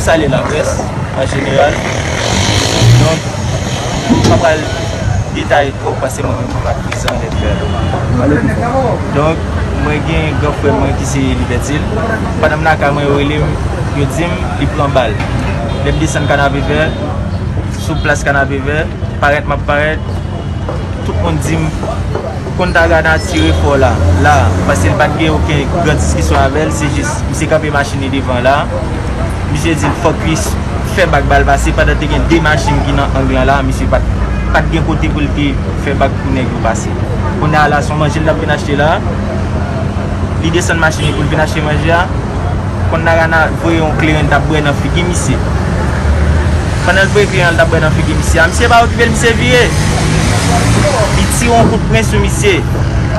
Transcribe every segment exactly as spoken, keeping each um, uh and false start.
Salye laprès an jeneral. Donk, m pa pral detaye twòp paske mwen menm mwen pa t prezan lè l fèt. Donk, mwen gen gran frè mwen ki se Libertil. Pandan m nan kay mwen, yo rele m, yo di m li pran bal. Lè m desann Kanapevè, sou plas Kanapevè, parèt m ap parèt, tout moun di m Kondagana tire fò la, la, paske l pa t gen okenn gran diskisyon avè l, se jis misye kanpe machin li devan la, misye di l fòk li fè bak ba l pase pandan te gen de machin ki nan ang lan la, misye pa t, pa t gen kote pou l te fè bak pou nèg yo pase. Kounye a la, se yon manje l t ap vin achte la, li desann machin li pou l vin achte manje a, Kondagana voye yon kleren l t ap bwè nan figi misye. Pandan l voye kleren an, l t ap bwè nan figi misye a, misye pa okipe l, misye vire. Li tire yon kout pwen sou misye.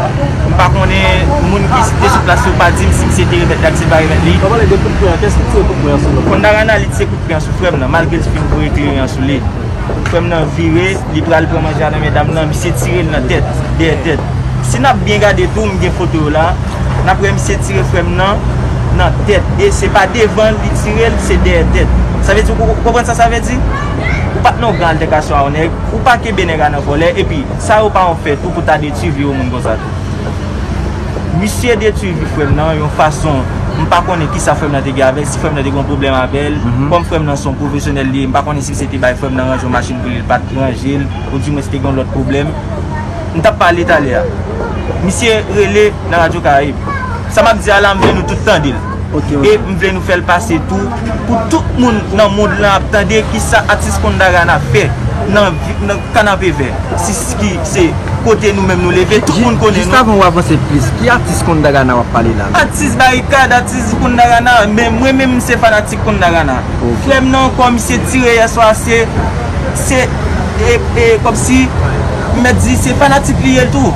M pa konnen moun ki te sou plas yo pa di m si misye te remèt li ak si l pa remèt li. Ou pale de kout pwen an, kiyès ki tire kout pwen an sou lòt? Kondagana, li tire kout pwen an sou frè m nan, malgre l fin voye kleren an sou li. Frè m nan vire, li pral pran manje a nan men dam nan, misye tire l nan tèt, dèyè tèt. Si n ap byen gade tou, m gen foto yo la, n ap wè misye tire frè m nan, nan tèt. E se pa devan li tire l, se dèyè tèt. Sa vle di, ou konprann sa sa vle di? Ou pa t nan yon gran altèkasyon a yon nèg, ou pa kenbe nèg a nan vòlè, epi sa yo pa yon fè tou pou ta detwi vi yon moun konsa tou. Misye detwi vi frè m nan yon fason, m pa konnen kisa frè m nan te gen avè l, si frè m nan te gen yon pwoblèm avè l. Kòm frè m nan se yon pwofesyonèl li ye, m pa konnen si misye te bay frè m nan ranje yon machin pou li, li pa t ranje l, oudimwens te gen yon lòt pwoblèm. M t ap pale talè a. Misye rele nan Radyo Karayib. Sa m ap di a la, m vle nou tout tande l. E m vle nou fè l pase tou, pou tout moun nan mond lan ap tande kisa atis Kondagana fè nan, nan Kanapevè. Si, ki se kote nou menm nou leve, tout moun konnen nou. Jis avan w avanse plis, ki atis Kondagana w ap pale la menm? Atis Barikad, atis Kondagana, men mwen menm m se fanatik Kondagana. Frè m nan ankò, misye tire yè swa, se, se, e, e, kòmsi, m mèt di, se fanatik li ye l tou.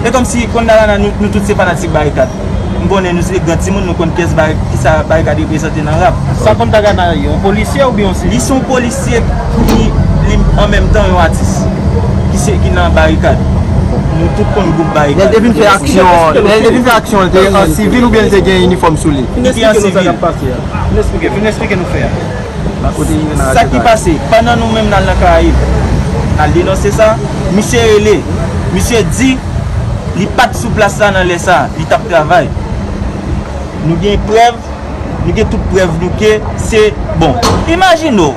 E kòmsi Kondagana, nou, nou tout se fanatik Barikad. M konnen nou se gran timoun, nou konn kiyès Bari-, kisa Barikad reprezante nan rap. Sa Kondagana ye, yon polisye oubyen yon sivil? Li se yon polisye ki, li, an menm tan, yon atis. Ki se, ki nan Barikad. Nou tout konn gwoup Barikad. Lè l te vin fè aksyon, lè l te vin fè aksyon, l te an sivil oubyen l te gen inifòm sou li? Li te an sivil. Fin eksplike nou sa k ap pase a. Fin eksplike, fin eksplike nou fè a. Sa ki pase, pandan nou menm n al nan Karayib, n al denonse sa, misye rele, misye di li pa t sou plas la nan lè sa, li t ap travay. Nou gen prèv, nou gen tout prèv nou ke se, bon, imajine w,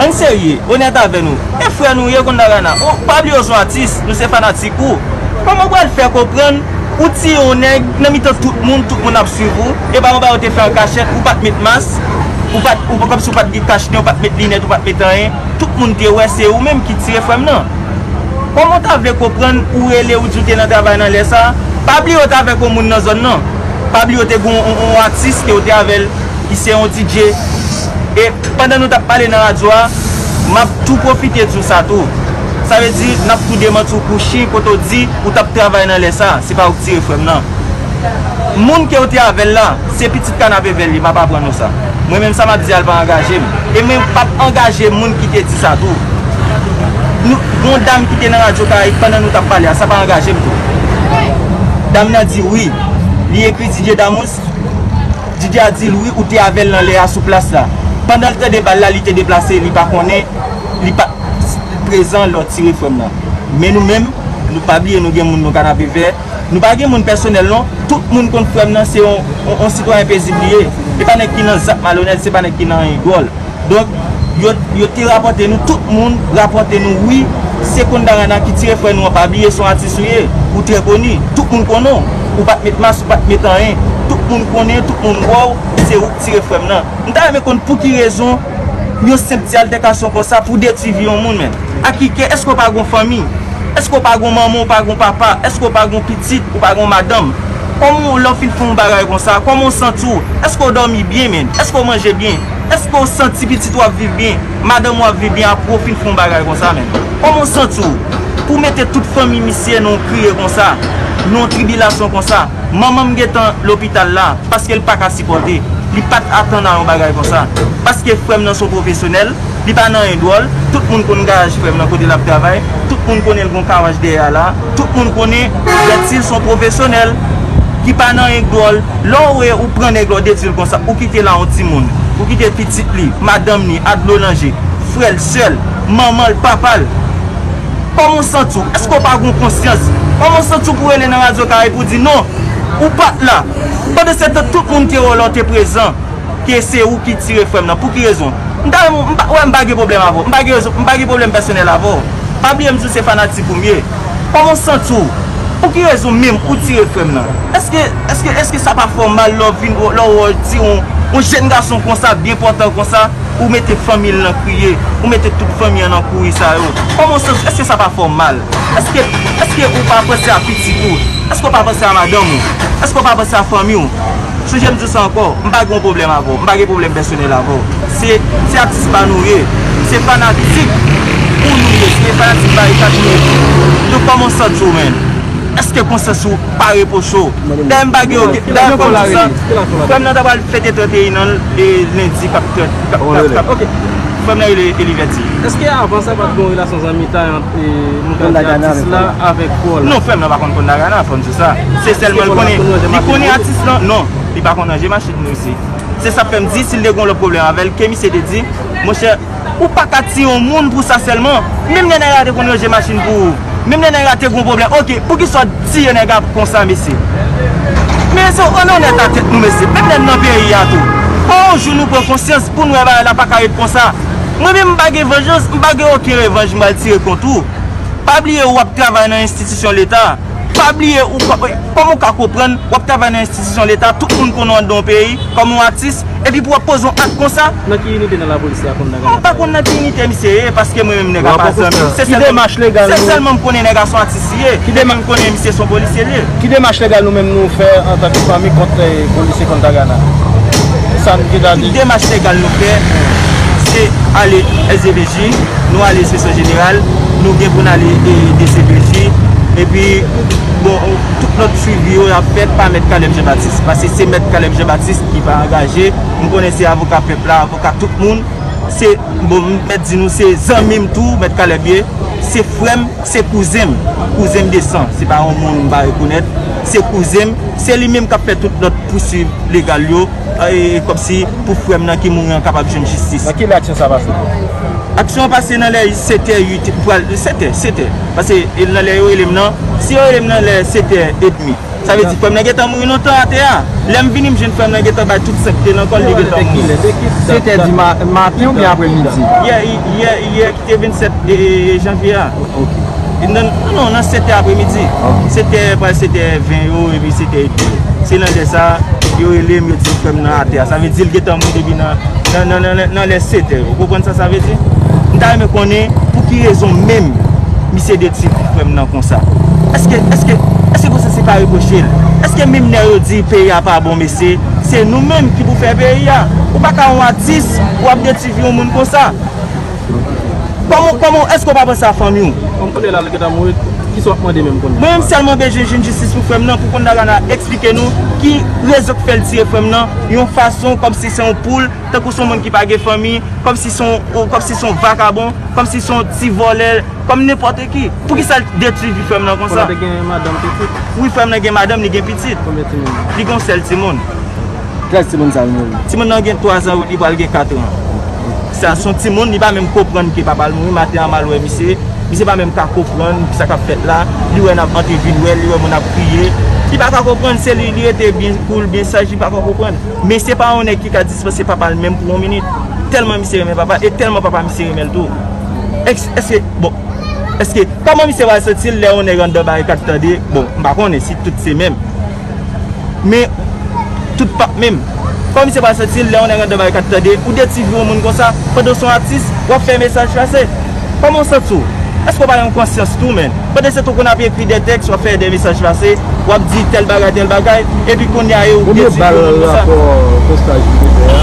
ann serye, onèt avè nou, e frè nou ye Kondagana, ou pa bliye w se yon atis, nou se fanatik ou. Kòman w pral fè konprann ou tiye yon nèg nan mitan tout moun, tout moun ap swiv ou, e pa yon bagay ou te fè an kachèt, ou pa t met mas, ou pa t, ou, kòmsi ou pa t gen kach nen, ou pa t met linèt, ou pa t met anyen, tout moun te wè se ou menm ki tire frè m nan. Kòman w ta vle konprann ou rele ou di w te nan travay nan lè sa? Pa bliye w t avèk yon moun nan zòn nan. Pa bliye w te gen yon, yon, yon atis ke w te avè l, ki se yon D J. E pandan nou t ap pale nan radyo a, m ap tou pwofite di w sa tou. Sa vle di, n ap tou demanti w kou chen kote w di ou t ap travay nan lè sa, se pa ou k tire frè m nan. Moun ke w te avè l la, se pitit Kanapevè l ye, m ap aprann ou sa. Mwen menm sa m ap di a, l pa angaje m. E mwen p ap angaje moun ki te di sa tou. Nou, gon dam ki te nan Radyo Karayib pandan nou t ap pale a, sa pa angaje m tou. Dam nan di wi, li ekri D J Damous, D J a di l wi, ou te avè l nan lè a sou plas la. Pandan l tande bal la, li te deplase, li pa konnen, li pa t prezan lè w tire frè m nan. Men nou menm, nou pa bliye nou gen moun nou Kanapevè. Nou pa gen moun pèsonèl non. Tout moun konn frè m nan se yon, yon, yon sitwayen pezib li ye. Se pa nèg ki nan zak malonèt, se pa nèg ki nan anyen dwòl. Donk, yo, yo te rapòte nou, tout moun rapòte nou, wi, se Kondagana ki tire frè nou an, pa bliye se yon atis ou ye, ou trè koni, tout moun konnen w, ou pa t met mas, ou pa t met anyen, tout moun konnen, tout moun wè w, se ou k tire frè m nan. M ta renmen konn pou ki rezon yon senp ti altèkasyon konsa pou detwi vi yon moun, men. Ak ki kè, èske w pa gon fanmi? Èske w pa gon manman, w pa gon papa? Èske w pa gon pitit, w pa gon madanm? Kòman w, lè w fin fè yon bagay konsa, kòman w santi w? Èske w dòmi byen, men? Èske w manje byen? Èske w santi pitit ou ap viv byen? Madanm ou ap viv byen apre w fin fè yon bagay konsa, men? Kòman w santi w? Pou w mete tout fanmi misye nan yon kriye konsa, nan yon tribilasyon konsa. Manman m gentan lopital la, paske l pa ka sipòte. Li pa t atann a yon bagay konsa. Paske frè m nan se yon pwofesyonèl, li pa nan anyen dwòl. Tout moun konn garaj frè m nan kote l ap travay. Tout moun konnen l gon kawaj dèyè a la. Tout moun konnen Bètil se yon pwofesyonèl ki pa nan anyen dwòl. Lè w wè ou pran nèg la, w detwi l konsa, ou kite l a yon timoun. Ou kite pitit li, madanm li, a dlo nan je, frè l, sè l, manman l, papa l. Kòman w santi w? Èske w pa gen konsyans? Kòman w santi w pou rele nan Radyo Karayib pou di non, ou pa t la? Pandan se tan, tout moun te wè w la, w te prezan, ke se ou ki tire frè m nan. Pou ki rezon? M ta, m pa, wè, m pa gen pwoblèm avè w. M pa gen rezon, m pa gen pwoblèm pèsonèl avè w. Pa bliye m di w se fanatik ou m ye. Kòman w santi w? Pou ki rezon menm ou tire frè m nan? Èske, èske, èske sa pa fè w mal lè w vin, lè w wè w tire yon, yon jèn gason konsa, byen pòtan konsa, ou mete fanmi l nan kriye, ou mete tout fanmi an nan kouri sa yo? Kòman w santi w? Èske sa pa fè w mal? Èske, èske ou pa panse a pitit ou? Èske w pa panse a madanm ou? Èske w pa panse a fanmi w? Sonje m di w sa ankò, m pa gen yon pwoblèm avè w, m pa gen pwoblèm pèsonèl avè w. Se, se atis pa nou ye, se fanatik ou nou ye, se fanatik Barikad nou ye. Donk kòman w santi w, menm? Èske konsyans ou pa repwoche w? Dayè m pa gen okenn, dayè fò m di sa, frè m nan ta pral fete trannteyen an e lendi k ap, k ap, k ap, k ap, ok. Frè m nan rele Eliverti. Èske avan sa pa t gen yon relasyon zanmitay ant, e, nou ka di atis la avèk Paul? Non, frè m nan pa konn Kondagana, fò m di w sa. Se sèlman l konnen, li konnen atis lan, non, li pa konn ranje machin nou isi. Se sa k fè m di, si l te gen yon lòt pwoblèm avè l, ke misye te di, monchè, ou pa ka tiye yon moun pou sa sèlman. Menm lè nèg la te konn ranje machin pou ou, menm lè nèg la te gen yon pwoblèm, ok, poukisa w tiye nèg la konsa, mesye? Men se onèt a tèt nou, mesye. Menm lè n nan peyi a tou, pa yon jou nou pran konsyans pou n wè bagay la pa ka ret konsa. Mwen menm, m pa gen vanjans, m pa gen okenn revanj m pral tire kont ou. Pa bliye w ap travay nan enstitisyon leta. Pa bliye ou, kòman w ka konprann w ap travay nan enstitisyon leta, tout moun konnen w anndan yon peyi kòm yon atis, epi pou w ap poze yon ak konsa? Nan ki inite nan lapolis la konn nan gade? Mwen pa konn nan ki inite misye ye, paske mwen menm nèg la pa zanmi m. Se sèlman, se sèlman m konnen nèg la se yon atis li ye, epi m konnen misye se yon polisye li ye. Ki demach legal nou menm nou fè antanke fanmi kont, eh, polisye Kondagana? Sa n gen ta di? Tout demach legal nou fè, se ale S D P J, nou ale Enspeksyon Jeneral, nou gen pou n ale, e, D C P J, epi, bon, tout lòt swivi yo ap fèt pa Mèt Caleb Jean Baptiste, paske se Mèt Caleb Jean Baptiste ki pa angaje. M konnen se avoka pèp la, avoka tout moun. Se, bon, m mèt di nou, se zanmi m tou, Mèt Caleb ye, se frè m, se kouzen m, kouzen m de san, se pa yon moun m pa rekonèt, se kouzen m, se li menm k ap fè tout lòt pouswiv legal yo, e, kòmsi pou frè m nan ki mouri an kapab jwenn jistis. Nan kilè aksyon sa pase? Aksyon an pase nan lè sèt è, uit, pral sèt è, sèt è. Paske, e, nan lè yo rele m nan, si yo rele m nan lè sèt è edmi, sa vle di frè m nan gentan mouri lontan atè a. Lè m vini, m jwenn frè m nan gentan bay tout san ki te nan kò l, li gentan mouri. Sèt è di ma-, maten oubyen apremidi? Yè, yè, yè ki te vennsèt, e, e, janvye a. Ok. Non, non, nan sèt è apremidi. Ok. Sèt è, pral sèt è ven yo, epi sèt è edmi. Se nan lè sa, yo rele m, yo di m frè m nan atè a. Sa vle di l gentan mouri depi nan, nan, nan, nan, nan lè sèt è yo. Ou konprann sa sa vle di? M ta renmen konnen pou ki rezon menm misye detwi frè m nan konsa. Èske, èske, èske konsa se pa repwoche l? Èske menm lè yo di peyi a pa bon, mesye, se nou menm ki pou fè peyi a? Ou pa ka yon atis, w ap detwi yon moun konsa. Kòman, kòman, èske w pa panse a fanmi w? Kòm kote la, l gentan mouri, kisa w ap mande menm kounye a? Mwen menm sèlman bezwen jwenn jistis pou frè m nan, pou Kondagana eksplike nou ki rezon k fè l tiye frè m nan, yon fason kòmsi se yon poul, tankou se yon moun ki pa gen fanmi, kòmsi se yon, kòmsi se yon vakabon, kòmsi se yon ti vòlè, kòm nenpòt ki. Poukisa l detwi vi frè m nan konsa? Konnen te gen madanm, pitit? Wi, frè m nan gen madanm, li gen pitit. Konbyen timoun? Li gen yon sèl timoun. Kilès timoun sa l mouri? Timoun nan gen twa zan, li pral gen kat an. Sa se yon timoun, li pa menm konprann ke papa l mouri. Maten an, m al wè misye. Misye pa menm ka konprann sa k ap fèt la. Li wè n ap antre vin wè l, li wè moun ap kriye. Li pa ka konprann, se li, li rete byen koul, byen saj, li pa ka konprann. Men se pa yon nèg ki ka dispanse papa l menm pou yon minit. Tèlman misye renmen papa, e tèlman papa misye renmen l tou. Èske, èske, bon, èske, kòman misye pral santi l lè yon nèg anndan barikad tande, bon, m pa konnen si tout se menm. Men, tout p ap menm. Kòman misye pral santi l lè yon nèg anndan barikad tande, ou detwi vi yon moun konsa, pandan w se yon atis, w ap fè mesaj pase? Kòman w santi w? Èske w pa gen yon konsyans tou, menm? Pandan se tan w konn ap ekri de tèks, w ap fè de mesaj pase, w ap di tèl bagay, tèl bagay, epi kounye a yo detwi vi yon moun konsa. Konbyen bal rapò postaj li te fè a?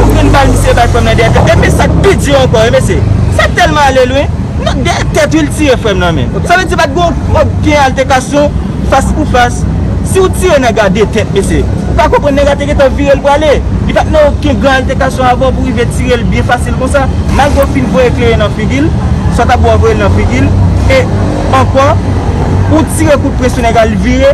Konbyen bal misye bay frè m nan dèyè tèt? Epi sa k pi di ankò, e mesye, sa tèlman ale lwen. Non, dèyè tèt wi l tiye frè m nan, menm. Sa vle di pa t gen okenn altèkasyon fas pou fas. Si w tire nèg la de tèt, mesye, ou ka konprann nèg la te gentan vire l prale. Li pa t nan okenn gran altèkasyon avè w pou rive tire l byen fasil konsa. Malgre w fin voye kleren nan figi l, sa w t ap wè w voye l nan figi l, e ankò, ou tire kout pwen sou nèg la, li vire,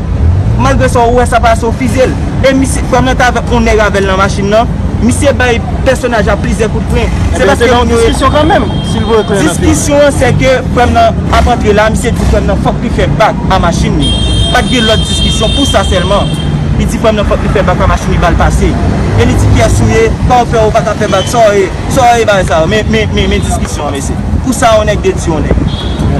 malgre sa, ou wè sa pase, ou fizye l. E misye, frè m nan t avèk yon nèg avè l nan machin nan, Misye bay pèsonaj la plizyè kout pwen. Se paske moun yo. Diskisyon kanmenm, silvouplè. Diskisyon an, se ke frè m nan ap antre la, misye di frè m nan fòk li fè bak a machin li. Pa t gen lòt diskisyon pou sa sèlman. Li di frè m nan fòk li fè bak a machin li, ba l pase. E li di, "Kiyès ou ye? Kòman fè ou pa ka fè bak? Sa w ye? Sa w ye bagay sa yo?" Men, men, men, men diskisyon an, mesye. Pou sa, yon nèg detwi yon nèg.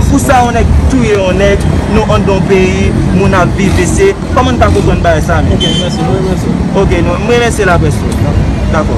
Pou sa, yon nèg touye yon nèg, nou anndan yon peyi, moun ap viv, mesye. Kòman n ka konprann bagay sa, men? Ok, mèsi, mwen remèsye. Ok, nou, mwen remèsye laprès tou. Dakò.